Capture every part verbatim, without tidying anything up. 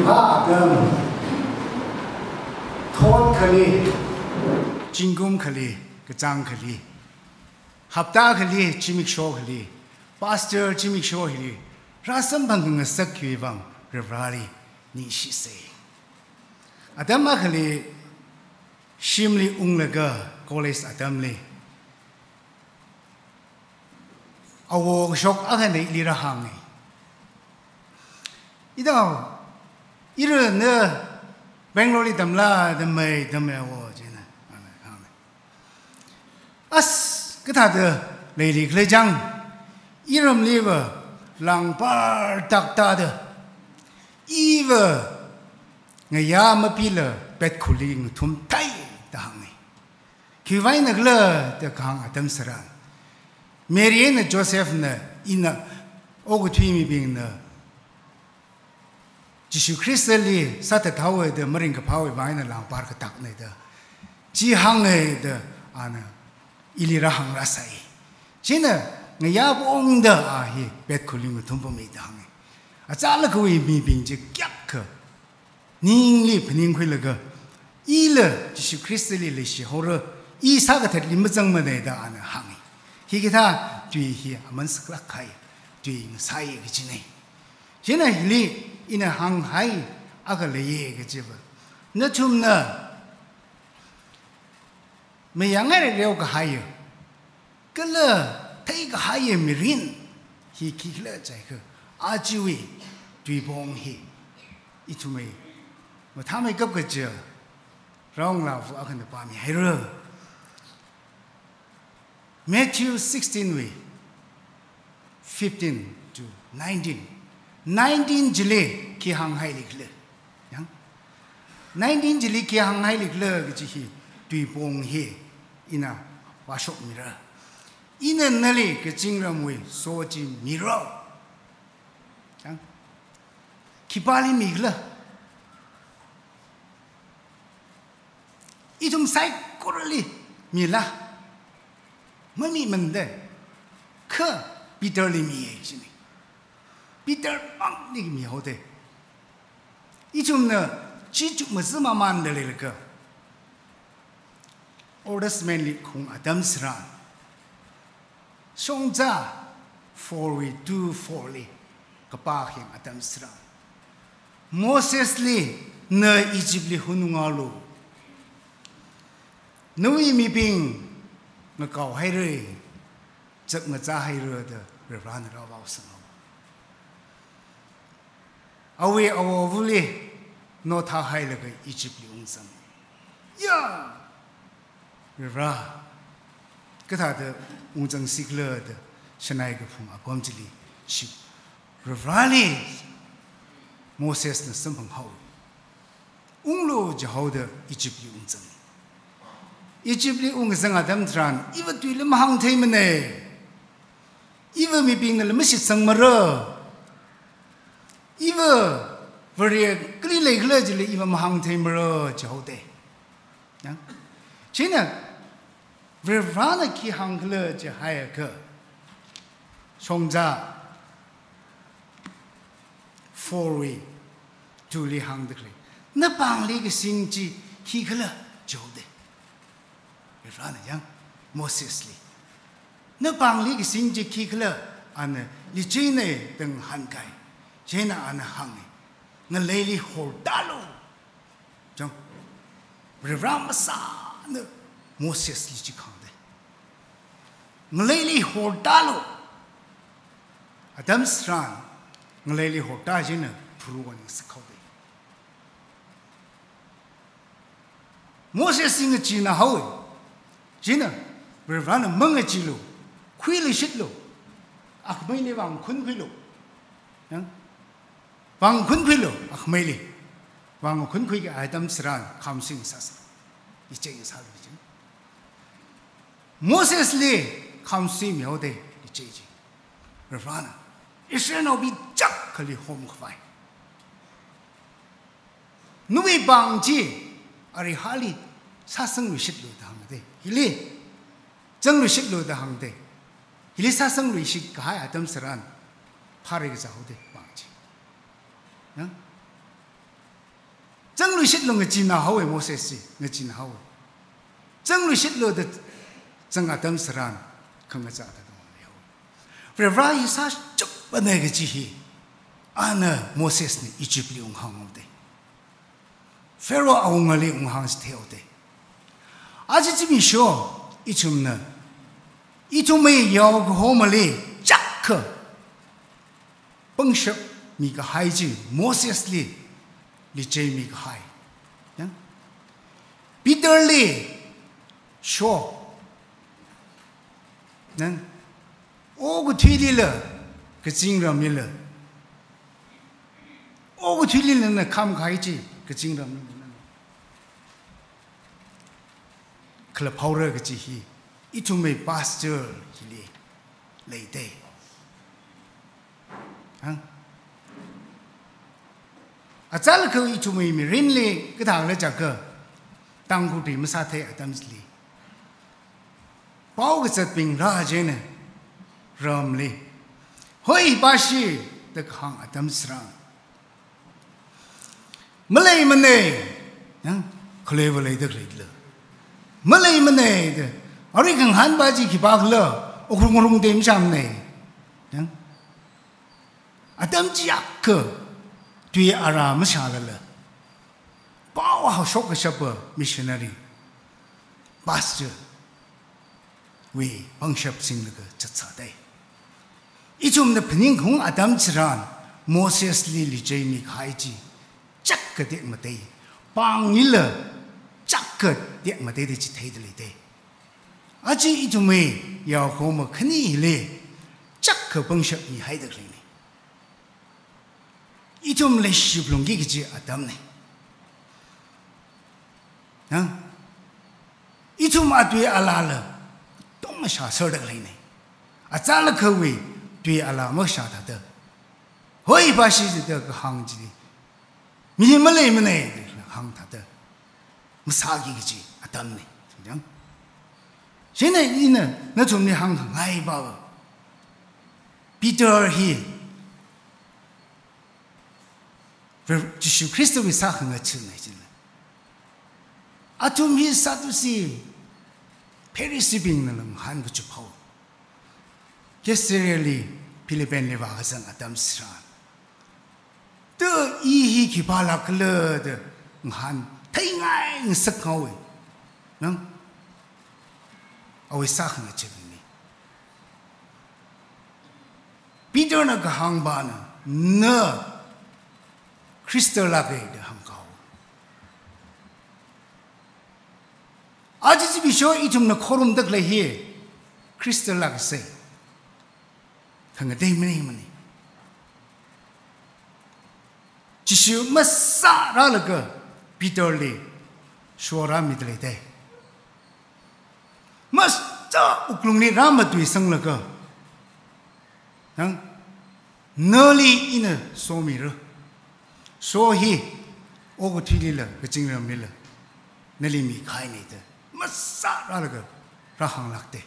Thāda, thot khali, zingkum khali, kachāng khali, hapta khali, zimiksho khali, pastor zimiksho hili rāsamphang ngasakki vang Varivarāli ningshisei. Atam akhali shimli unglaga college atamli, awo kashok akhana ili rāhānga. Ida, ira na Bangalore li tamla, tammei, tammei awo, china, ana hānga. As, kathāda leili khala chang, iramliva langpar taktada, iva ngayā mapila petkhuili ngathumthei da hānga. Khiwuivang eina khala da kahāng atam tharan, Mary eina Joseph na, ina, okathui mibingna Jishu Khristali sāthathaowa da maringkaphāwui vang eina langpar katakna da chi hānga da ana ili rāhāngrāsai. China ngayā pongda a hi petkhuili ngathumpamma da hānga. Achālakhawui mibing chi kayākha ningli phaningkhuilaga, ila Jishu Khristali leishihaora, i sākathatli mazangmana da ana hānga. Hikathā tui hi aman saklāk kahai tui ngasai kajina. China hili ina hānghai akha leiya kajiva, nathumna mayāngai reo kahaiya kala theikahaiya mirin hi khikhala jiakha, ajawui tuipong hi ithumwui mathāmeikap kaja raongalāva akhana pāmihaira. Matthew sixteen wui fifteen to nineteen. Nineteen chili khi hānghaili khala. Yang? Nineteen chili khi hānghaili khala kaji hi, tuipong hi ina vāshokmira. Ina nali kazingramwui so chi mira. Yang? Khipāli mikhala? Ithum saikorali mila? Mamimana da. Kha Peterli miya jina. Peter mangli mihaoda. Ithumna chi chukmazamamanda leilaga, Old Testament li khaung atam tharan, Shongzā four wui two four li kapā hina atam tharan, Mosesli, na Egyptli hunungalu, nawui mibing ngakaohaira, zakngazāhaira da Varivarāna rāvaosanghaowa. Awui awovali nothāhailaga Egyptli ungzang. Ya! Varivarā, kathāda ungzangsi khala da shanai kaphung apam chili ship. Varivarāli Mosesna samphanghaowa. Unglu jihaoda Egyptli ungzang. Egyptli ungzang atam tharan, iva tuila mahāngtheimana. Iva mibingnala mashitsangmara. Iva Vare kali leikhala chili iva mahāngtheimara jihaoda. Ya? China Varivarāna khi hāngkhala jihaiakha, Shongzā four wui two li hāngda khalei, napāngli kasing chi khikhala jihaoda. Varivarāna yang Mosesli, napāngli kasing chi khikhala, ana lichina da ngahānkai. China ana hānga, ngaleili hortālu. Chang, Varivarā masāna Mosesli chi kahāngda. Ngaleili hortālu. Atam tharan, ngaleili hortā china pharu wan ngasakhaoda. Mosesli ngacheenā haowa. China, Varivarāna mangacheelu, khuiluishitlu, akhameili vāngkhunkhuilu. Ya? Vāngkhunkhuilu, akhameili. Vāngkhunkhuiki atam tharan, khamsing sāsa. Ichei sālu chi. Mosesli khamsing mihaoda, ichei chi. Varivarāna Israelnaobing chākhali homkhavai. Nawui pāng chi arihali sāsangluishitlu da hāngda. Hili zangluishitlu da hāngda. Hili sāsangluishit kahai atam tharan, phāra kazā haoda pāng chi. Ya? Zangluishitlu ngachina haowa Moses chi, ngachina haowa. Zangluishitlu da zang atam tharan khangachā da dong haowa. Varivara hi sāchapana kaji hi, ana Mosesna Egyptli unghānghaoda, Pharaoh awungali unghāngchitheihaoda. Aja zimiksho ithumna, ithumwui yaokahomali chākkha pangshap mikahai chi Mosesli licheimikahai. Yang? Peterli shock. Yang? Okathuilila, kazingramlila. Okathuilila na khamkahai chi, kazingramlila. Kala phaora kaji hi, ithumwui pastor hili leida. Hang? Achālakha ithumwui mirinli kathāla jiakha, Tangkhul ri masāthei atam chili, pao kazatbing rā chieina ramli, "Hoi, pashi," da kahāng atam tharan, "Maleimana," yang, khaleiva leida khaleila. "Maleimana," da. Arui kangahānpa chi khipākhala, Ukhrul ngarung te mashāmana. Yang? Atam chiyākha tui ara mashālala, pao haoshok kashapa missionary, pastor wui pangshap singlaga zatsāda. Ithumna phaningkhaung atam tharan, Mosesli licheimikahai chi chākkha tekmatei, pānglila chākkha tekmatei da chitheida leida. Aja ithumwui yaokahoma khani hili chākkha pangshap mihaida khaleina. Ithum leishi phalungki kaji atamna. Hang? Ithum atui alala tongshāserda khaleina. Achālakhawui tui ala mashā thāda, "Hoi, pashi," da kahāng chi, "Mi maleimana," da hāng thāda masāki kaji atamna. Yang? Chieina ina nathumli hāngkhangai pa, Peter hi Jishu Khristawui sākhangatha̱na china. Athum hi Sadducee, Phariseebingna ngahān kachup haowa. Caesareali Philipli vākazang atam tharan, "Ta i hi khipālākhala?" da ngahān theingai ngasak haowa. Nang? Awui sākhangatha̱na. Peterna kahāngpana, "Na Khrista lāka," da hāngkahao. Aja zimiksho ithumna khorumda khalei hi Khrista lāksa. Khangatei maningmana. Jishu masārālaga Peterli shorāmida leida. Masā wuklungli rāmatuisanglaga, "Nang, nali ina somira. So hi okathuilila, kazingramlila nali mikahaina," da masārālaga rāhānglākda.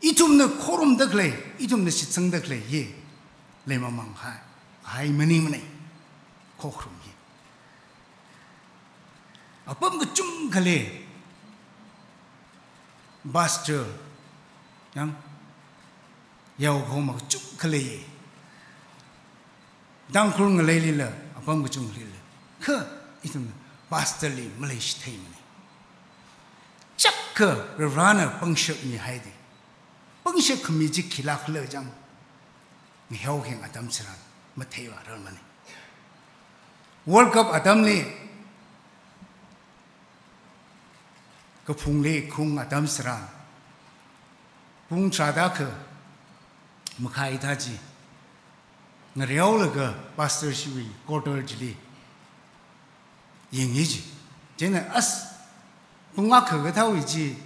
Ithumna khorumda khalei, ithumna shitsangda khalei hi leimamang hai, hai maningmana, khokharum hi. Apam kachungkhali pastor, yang, yaokahoma kachungkhali, Tangkhul ngaleilila, apam kachungkhalila, kha ithum pastorli maleishitheimana. Chākkha Varivarana pangshap mihaida. Pangshap khami chi khilākhala chang, ngaheokheng atam tharan matheivārarmana. World Cup atamli kaphungli khaung atam tharan, pung tharāda kha makhai thā chi ngareolaga pastor shiwui quarter chili yangi ji. Chieina, "As, pung akha kathāwui chi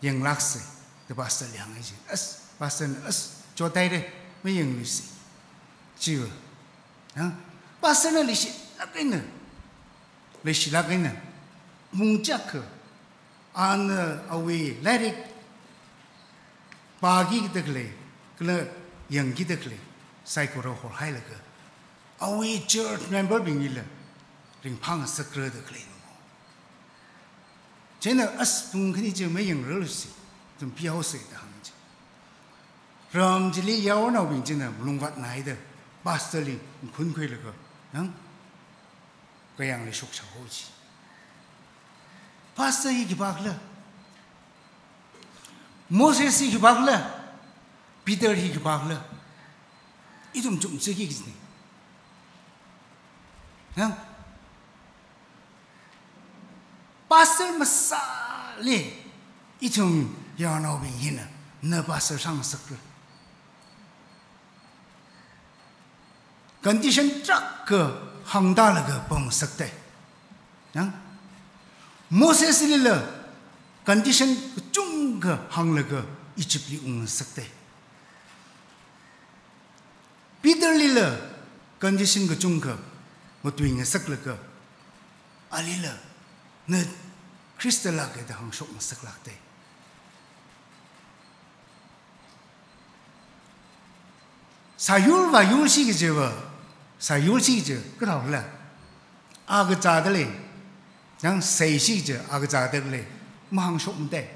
yanglāksa," da pastorli hāngi ji. As, pastorna, "As, chotaire, mayangluisa," jiva. Ha? Pastorna leishilāk eina, leishilāk eina, pung chākkha, ana awui lairik pākida khalei, kala yangkida khalei saikora horhailaga, awui church member bingli la ringphāngasakra da khalei no. Chieina as pung khani chi mayangrarlusi, ithum pihaosa da hāng chi. Ram chili yaonaobing china malungvātnāhaida, pastor li khunkhuilaga, nang kayāngli shokshao chi. Pastor hi khipākhala, Moses hi khipākhala, Peter hi khipākhala, ithum chumchiki kajina. Nang pastor masāli, ithum yaonaobing hina, na pastor sāngasakra. Condition tarākha hāngtālaga pamngasakta. Nang Moses lila condition kachungkha hānglaga Egypt li ungngasakta. Peter lila condition kachungkha matuingasaklaga, alila na Khrista lāka da hāngshokngasaklākta. Sāyur vāyursi kajiva, sāyursi kaji kathākhala, a kazāda lei, nang seisi kaji a kazāda lei, mahāngshokmata.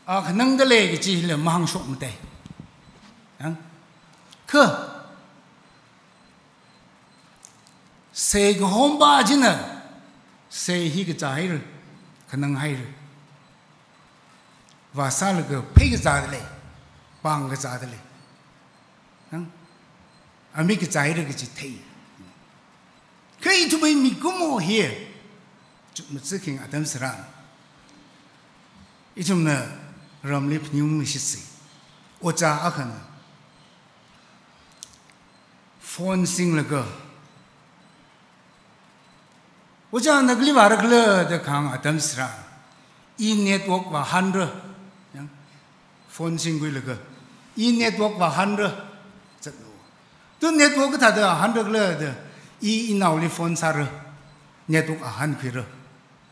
A khanangda lei kajila mahāngshokmata. Nang kha seikahompa china, sei hi kazāhaira, khananghaira. Vāsālaga phei kazāda lei, pāng kazāda lei. Nang amik kazāhaira kaji thei. Kha ithumwui mikumo hi, chukmajā khayang atam tharan, ithumna ramli phaningungshitsi. Ojā akhana phone singlaga, "Ojā, na kali vārakhala?" da kahāng atam tharan, "I network vāhānra." Yang phone singkhuilaga, "I network vāhānra." Zatlu. "Tu network kathāda hānrakhala?" da, "I inaoli phone sāra. Network vāhānkhuira."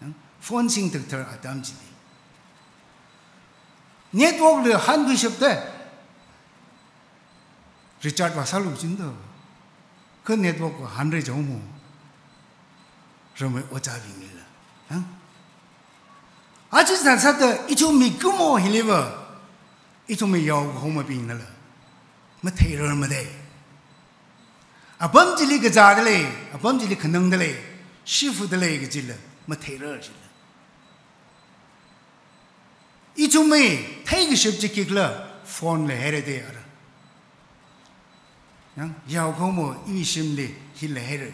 Yang phone singthakthar atam chili, network li hānkhuishapta. Recharge vāsālu jin do. Kha network vāhānra jaomo. Ramwui ojābingla. Ha? Aja sāsāda ithum mikumo hiliva, ithumwui yaokahomabingnala matheirarmada. Apam chili kazāda lei, apam chili khanangda lei, shifuda lei kajila matheirar jila. Ithumwui theikashap chi khikhala, phone leihaira da ara. Yang, yaokahomo iwui shimli hi leihaira.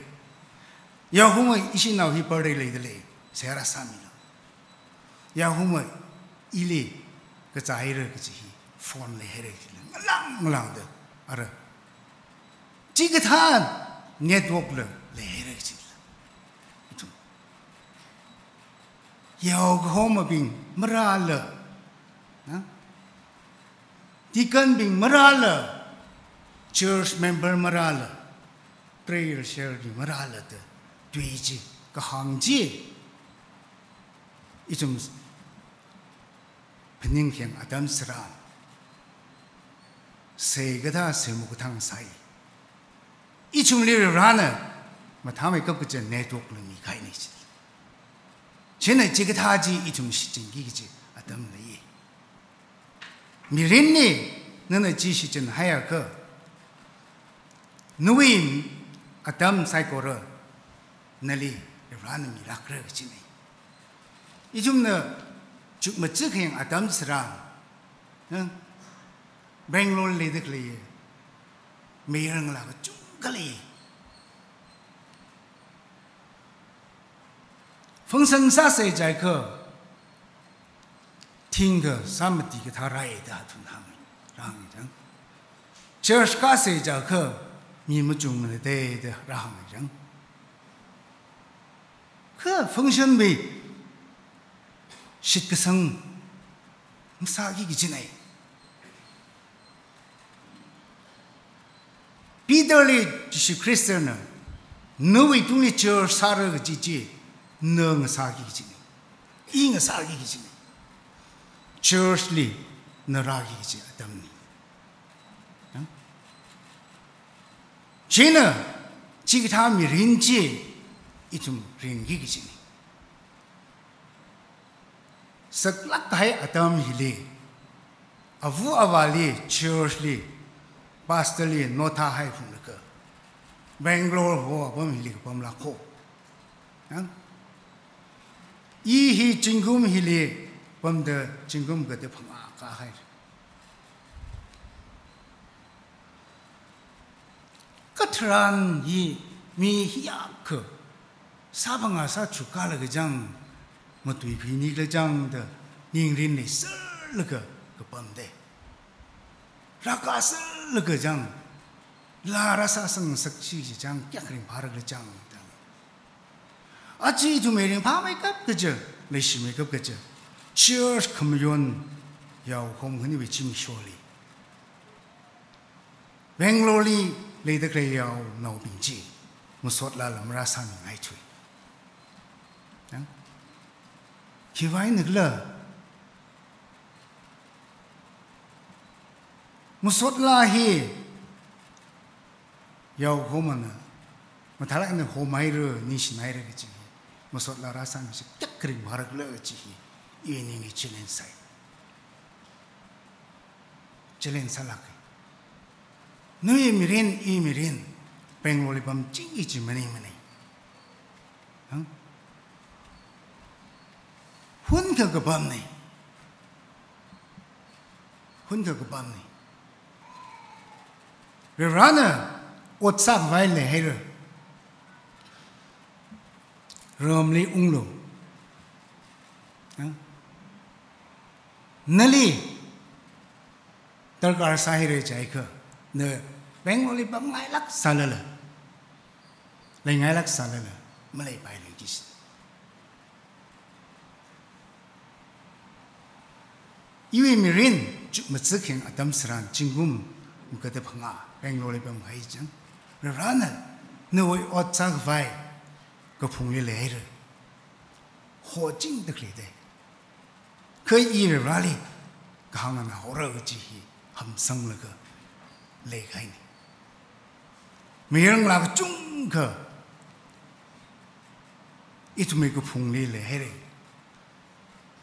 Yaokahomo ishinao hi birthday leida lei, seihā rāsāmilu. Yaokahomo ili kazāhaira kaji hi phone leihaira kajila ngalang ngalangda ara. Chikathā network la leihaira kajila. Ithum yaokahomabing marāla, na? Deacon bing marāla, church member marāla, prayer cell bing marāla da tui chi, kahāng chi, ithum phaningkhayang atam tharan, seikathā seimo kathā sai. Ithumli Varena mathāmeikap kaji network la mikahaina chi. Chieina chikathā chi ithum shichinki kaji atam leiya. Mirinli nana chi shichinhaiakha, nawui atam saikora nali Varena milākra kajina. Ithumna chukmajā khayang atam tharan, na, Bangalore leida khalei, mayarngalā kachungkha lei. Function sāsa jiakha, thingkha sāmati kathā rāi da athum hānga, rāhānga chang. Church kāsa jiakha, mi machungmana da da rāhānga chang. Kha function wui shitkasang masāki kajina. Peter li Jishu Khristana, nawui tungli church sāra kaji chi, na ngasāki kajina. I ngasāki kajina. Church li na rāki kaji atamna. Ya? Chieina, chikathā mirin chi ithum ringki kajina. Saklāk kahai atam hili, ava avāli, church li, pastor li, notha haiphunglaga, Bangalore ho apam hili kapamlāk ho. Yang? I hi zingkum hili pamda zingkum katei phangā kahai. Katharan hi mi hiyākha sāphangā sāchukalaga chang, matuikhuinikhala chang da ningrin leiserlaga kapam de. Rākāserlaga chang, laa rāsāsang sakchi chi chang, kayākha ringphārakhala chang da. Aja ithum ringphāmeikap kaja, leishimeikap kaja, church khamayon yaokhom khaniwui zimiksholi, Bangalore li leida khalei yaonaobing chi masot laala marāsāmingaithui. Yang? Khiwui vangkhala, masot laa hi yaokhomana mathālāk eina homhaira, ningshihaira kaji hi, masot laa rāsāmi chi kayākha ringphārakhala kaji hi, i ningli challenge sai. Challenge sālāka. Nawui mirin, iwui mirin, Bangalore li pamching kaji maningmana. Hang? Hunkha kapamna. Hunkha kapamna. Varivarana ot sākhavai leihaira. Ramli unglu. Hang? Nali darkar sāhaira jiakha, na Bangalore li pamngailāk sālala, leingailāk sālala, maleipailui kajina. Iwui mirin chu mazakhing atam tharan zingkum katei phangā Bangalore li pamhai chang, Varivarana nawui ot sākhavai kaphungli leihaira. Hochingda khalei de. Kha i Varivarali kahāng nganāhaora kaji hi hamsanglaga leikahaina. Mayarngalā kachungkha ithumwui kaphungli leihaira.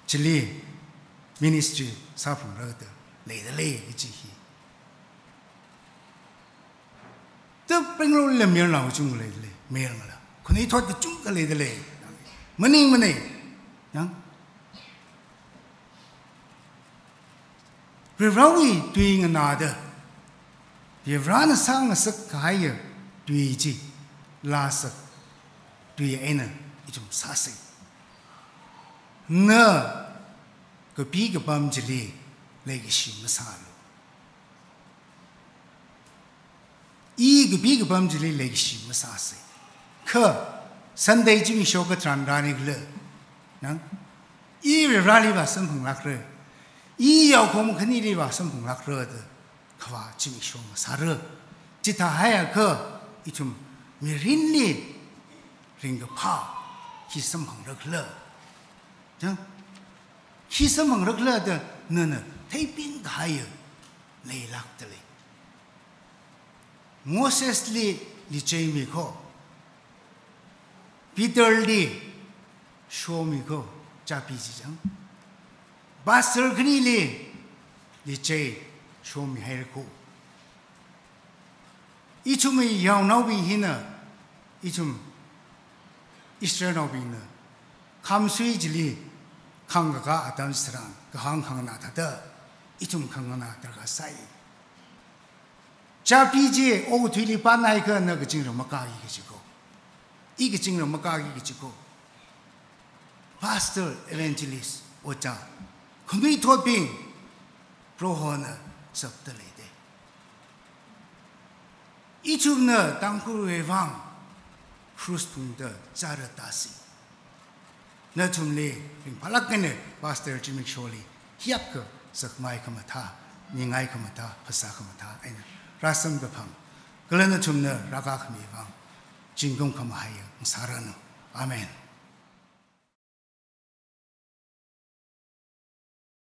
Chili ministry sāphungra da leidalei kaji hi. Ta Bangalore li mayarngalā kachungkha leidalei, mayarngalā. Khanuithot kachungkha leidalei. Maningmana. Yang? Varivarawui tui nganāda, Varivarana sāngasak kahaiya tui chi, laa sak tui eina ithum sāsa. Na kapi kapam chili leikashi masālu. I kapi kapam chili leikashi masāsa. Kha Sunday zimiksho katharan rānikhala, nang, i Varivarali vāsamphanglākra, i yaokhom khanili vāsamphanglākra da khavā zimiksho masāra. Chithāhaiakha ithum mirinli ringkaphā khi samphangra khala. Chang? Khi samphangra khala da nana theipin kahaiya leilākdalei. Mosesli lichei mikho. Peterli shomikho, chāpi chi chang. Pastor khanili lichei shomihaira kho. Ithumwui yaonaobing hina, ithum Israelnaobingna khamsui chili khangkakā atam tharan, kahāng khanganā thāda, ithum khanganā darkar sai. Chāpi chi okathuili pānhaiakha na kazingram makāki kaji kho. I kazingram makāki kaji kho. Pastor, evangelist, ojā, khanuithotbing, Prohona shapda leide. Ithumna Tangkhulwui vang krush phungda zara tāsi. Nathumli ringphālāk eina pastor zimiksholi hiyākha sakmai khamathā, ningai khamathā, phasā khamathā eina rāsamkaphang, kala nathumna rākā khami vang zingkum khamahaiya ngasāranu. Amen.